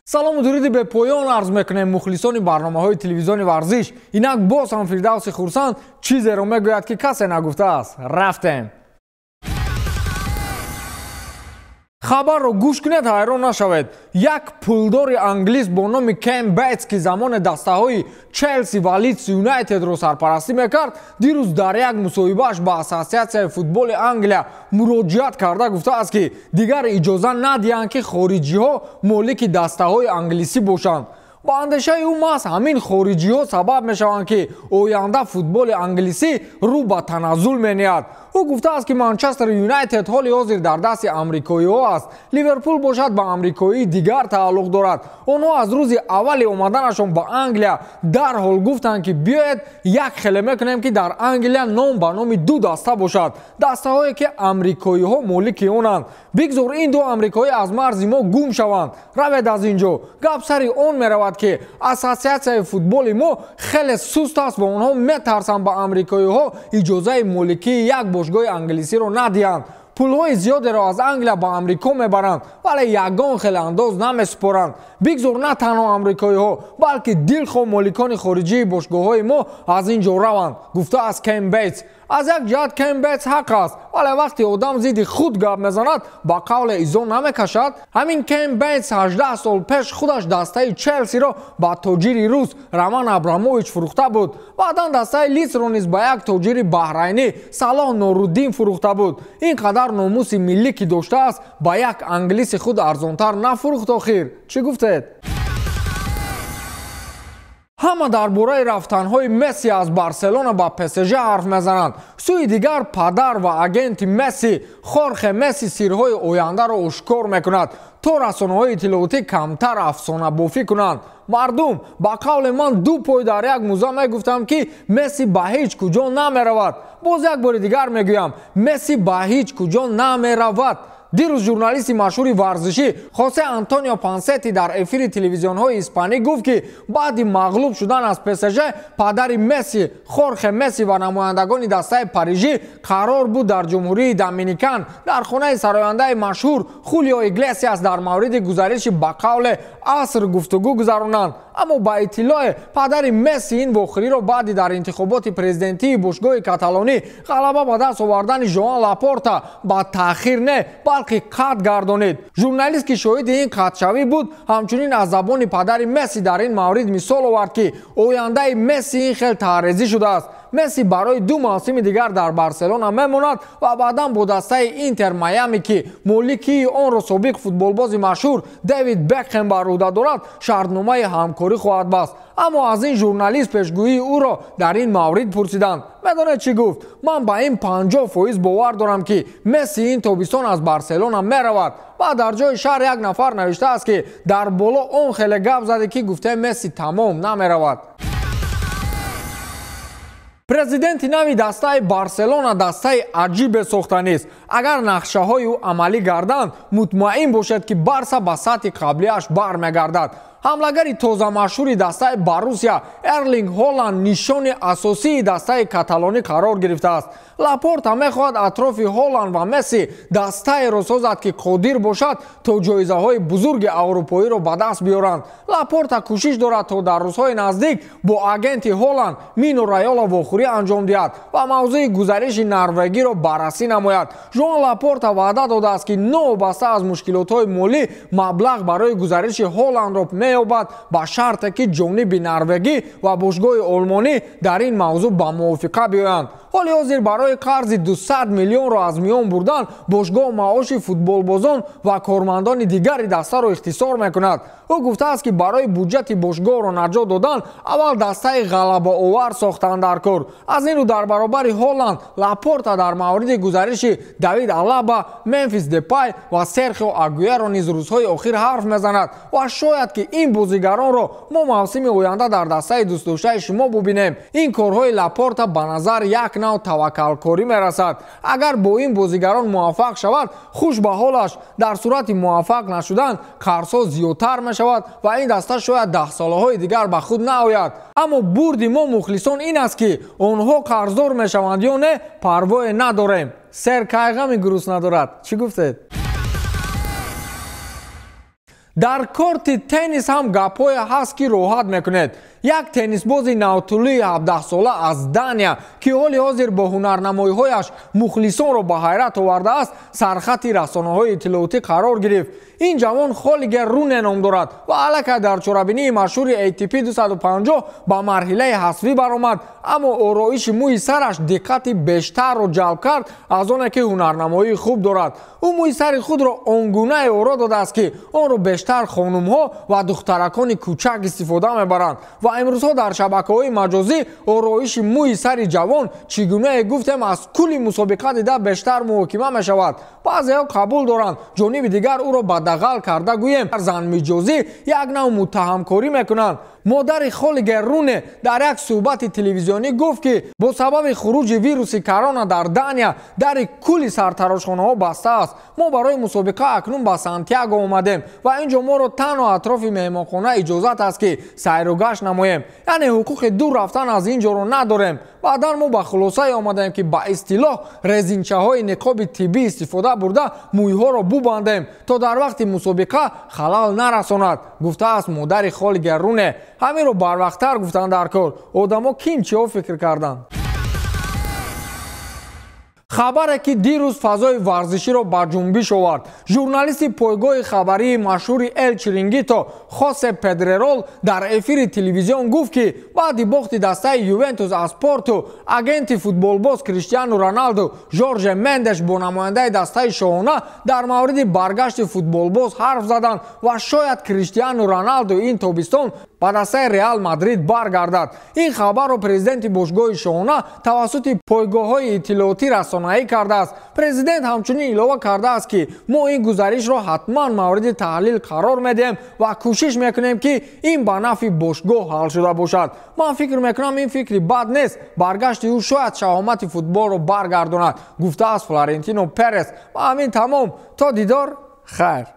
Салому дуруди бепоён арз мекунем мухлисони барномаҳои телевизиони варзиш. Инак боз ҳам Фирдавси Хурсанд чизеро мегӯяд, ки касе нагуфтааст. Рафтем. Хабарро гӯш кунед, ҳайрон нашавед. Як пулдори англис бо номи Кен Бейтс, ки замоне дастаҳои Челси ва Лидс Юнайтедро сарпарастӣ мекард, дирӯз дар як мусоҳибааш ба Ассотсиатсияи футболи Англия муроҷиат карда гуфтааст, ки дигар иҷоза надиҳанд, ки хориҷиҳо молики дастаҳои англисӣ бошанд. Ба андешаи ӯ маҳз ҳамин хориҷиҳо сабаб мешаванд, ки оянда футболи англисӣ рӯ ба таназзул мениҳад. Ӯ гуфтааст, ки Манчестер Юнайтед ҳоли ҳозир дар дасти амрикоиҳо аст. Ливерпул бошад ба амрикоии дигар тааллуқ дорад. Онҳо аз рӯзи аввали омаданашон ба Англия дарҳол гуфтанд, ки биёед як хеле мекунем, ки дар Англия ном ба номи ду даста бошад, дастаҳое ки амрикоиҳо молики онанд. Бигзор ин ду амрикоӣ аз марзи мо гум шаванд. Равед аз ин ҷо. Гап сари он меравад, ки ассотсиатсияи футболи мо хеле суст аст ва онҳо метарсанд ба амрикоиҳо иҷозаи моликии як бошгоҳи англисиро надиҳанд. Пулҳои зиёдеро аз Англия ба Амрико мебаранд, вале ягон хеле андоз намесупоранд. Бигзор на танҳо амрикоиҳо, балки дилхоҳ моликони хориҷии бошгоҳҳои мо аз ин ҷо раванд, гуфтааст Кен Бейтс. Аз як ҷиҳат Кен Бейтс ҳақ аст, вале вақте одам зидди худ гап мезанад, ба қавле изо намекашад. Ҳамин Кен Бейтс 18 сол пеш худаш дастаи Челсиро ба тоҷири рус Роман Абрамович фурӯхта буд. Баъдан дастаи Лидсро низ ба як тоҷири баҳрайнӣ Салоҳ Норуддин фурӯхта буд. Ин қадар номуси миллӣ ки доштааст, ба як англиси худ арзонтар нафурӯхт охир. Чӣ гуфтед? Ҳама дар бораи рафтанҳои Месси аз Барселона ба ПСЖ ҳарф мезананд. Сӯи дигар падар ва агенти Месси Хорхе Месси сирҳои ояндаро ошкор мекунад, то расонаҳои иттилоотӣ камтар афсонабофӣ кунанд. Мардум, ба қавли ман ду пой дар як муза мегуфтам, ки Месси ба ҳеҷ куҷо намеравад. Боз як бори дигар мегӯям, Месси ба ҳеҷ куҷо намеравад. Дирӯз журналисти машҳури варзишӣ Хосе Антонио Пансетти дар эфири телевизионҳои испанӣ гуфт, ки баъди мағлуб шудан аз ПСЖ падари Месси Хорхе Месси ва намояндагони дастаи Парижӣ қарор буд дар ҷумҳурии Доминикан дар хонаи сарояндаи машҳур Хулио Иглесиас дар мавриди гузариши ба қавле аср гуфтугӯ гузаронанд. Аммо ба иттилои падари Месси ин вохӯриро баъди дар интихоботи президентии бошгоҳи каталонӣ ғалаба ба даст овардани Жоан Лапорта ба таъхир не, балки қатъ гардонид. Журналист, ки шоҳиди ин қатъшавӣ буд, ҳамчунин аз забони падари Месси дар ин маврид мисол овард, ки ояндаи Месси ин хел таърезӣ шудааст. Месси барои ду мавсими дигар дар Барселона мемонад ва баъдан бо дастаи Интер Майами, ки моликии онро собиқ футболбози машҳур Дэвид Бекхем бар ӯҳда дорад, шартномаи ҳамкорӣ хоҳад баст. Аммо аз ин журналист пешгӯии ӯро дар ин маврид пурсиданд. Медонед чӣ гуфт? Ман ба ин 50% бовар дорам, ки Месси ин тобистон аз Барселона меравад. Ва дар ҷои шаҳр як нафар навиштааст, ки дар боло он хеле гап заде, ки гуфте Месси тамом намеравад. Президенти нави дастаи Барселона дастаи аҷибе сохтанист. Агар нақшаҳои ӯ амалӣ гарданд, мутмаин бошед, ки Барса ба сатҳи қаблиаш бармегардад. Ҳамлагари тозамашҳури дастаи Боруссия Эрлинг Ҳоланд нишони асосии дастаи каталонӣ қарор гирифтааст. Лапорта мехоҳад атрофи Ҳоланд ва Месси дастаеро созад, ки қодир бошад то ҷоизаҳои бузурги аврупоиро ба даст биёранд. Лапорта кӯшиш дорад, то дар рӯзҳои наздик бо агенти Ҳоланд Мино Райола вохӯрӣ анҷом диҳад ва мавзӯи гузариши норвегиро баррасӣ намояд. Жоан Лапорта ваъда додааст, ки новобаста аз мушкилотҳои молӣ маблағ барои гузариши Ҳоландро меёбад, ба шарте ки ҷониби норвегӣ ва бошгоҳи олмонӣ дар ин мавзӯъ ба мувофиқа биёянд. Ҳоли ҳозир барои қарзи 200 миллионро аз миён бурдан бошгоҳ маоши футболбозон ва кормандони дигари дастаро ихтисор мекунад. Ӯ гуфтааст, ки барои буҷати бошгоҳро наҷот додан аввал дастаи ғалабаовар сохтанд дар кор. Аз ин рӯ дар баробари Ҳоланд Лапорта дар мавриди гузариши Давид Алаба, Мемфис Депай ва Серхио Агуэро низ рӯзҳои охир ҳарф мезанад ва шояд ки ин бозигаронро мо мавсими оянда дар дастаи дӯстдоштаи шумо бубинем. Ин корҳои Лапорта ба назар як нав таваккалкорӣ мерасад. Агар бо ин бозигарон муваффақ шавад, хуш ба ҳолаш. Дар сурати муваффақ нашудан қарзҳо зиёдтар мешавад ва ин даста шояд даҳсолаҳои дигар ба худ наояд. Аммо бурди мо мухлисон ин аст, ки онҳо қарздор мешаванд ё не, парвое надорем. Сер кайғами гурус надорад. Чӣ гуфтед? Дар корти теннис ҳам гапҳое ҳаст, ки роҳат мекунед. Як теннисбози навтулии 17сола аз Дания, ки ҳоли ҳозир бо ҳунарнамоиҳояш мухлисонро ба ҳайрат овардааст, сархати расонаҳои иттилоотӣ қарор гирифт. Ин ҷавон Холигер Руне ном дорад ва аллакай дар чорабинии машҳури ATP 250 ба марҳилаи ҳасбӣ баромад, аммо ороиши мӯи сараш диққати бештарро ҷалб кард аз оне ки ҳунарнамоии хуб дорад. Ӯ мӯи сари худро он гунае оро додааст, ки онро бештар хонумҳо ва духтаракони кӯчак истифода мебаранд ва имрӯзҳо дар шабакаҳои маҷозӣ ороиши мӯи сари ҷавон, чӣ гунае гуфтем, аз кулли мусобиқа дида бештар муҳокима мешавад. Баъзеҳо қабул доранд, ҷониби дигар ӯро ба дағал карда гӯем занмиҷозӣ як нав муттаҳамкорӣ мекунанд. Модари Холигер Руне дар як суҳбати телевизионӣ гуфт, ки бо сабаби хуруҷи вируси корона дар Дания дари кулли сартарошхонаҳо баста аст. Мо барои мусобиқа акнун ба Сантьяго омадем ва ин ҷо моро танҳо атрофи меҳмонхона иҷозат аст, ки сайру гашт намоем, яъне ҳуқуқи дур рафтан аз ин ҷоро надорем. Баъдан мо ба хулосае омадем, ки ба истилоҳ резинчаҳои ниқоби тиббӣ истифода бурда мӯйҳоро бубандем, то дар вақти мусобиқа халал нарасонад, гуфтааст модари Холигер Руне. Ҳаминро барвақттар гуфтанд дар кор. Одамо ким чиҳо фикр карданд. Хабаре, ки дирӯз фазои варзиширо ба ҷунбиш овард. Журналисти пойгоҳи хабарии машҳури Эл Чирингито Хосе Педрерол дар эфири телевизион гуфт, ки баъди бохти дастаи Ювентус аз Порту агенти футболбоз Криштиану Роналду Жорже Мендеш бо намояндаи дастаи шоҳона дар мавриди баргашти футболбоз ҳарф заданд ва шояд Криштиану Роналду ин тобистон ба дастаи Реал Мадрид баргардад. Ин хабарро президенти бошгоҳи шоҳона тавассути пойгоҳҳои иттилоотӣ расонаӣ кардааст. Президент ҳамчунин илова кардааст, ки мо ин гузаришро ҳатман мавриди таҳлил қарор медиҳем ва кӯшиш мекунем, ки ин ба нафъи бошгоҳ ҳал шуда бошад. Ман фикр мекунам, ин фикри бад нест. Баргашти ӯ шояд шаҳомати футболро баргардонад, гуфтааст Флорентино Перес. Ва ҳамин тамом. То дидор, хайр.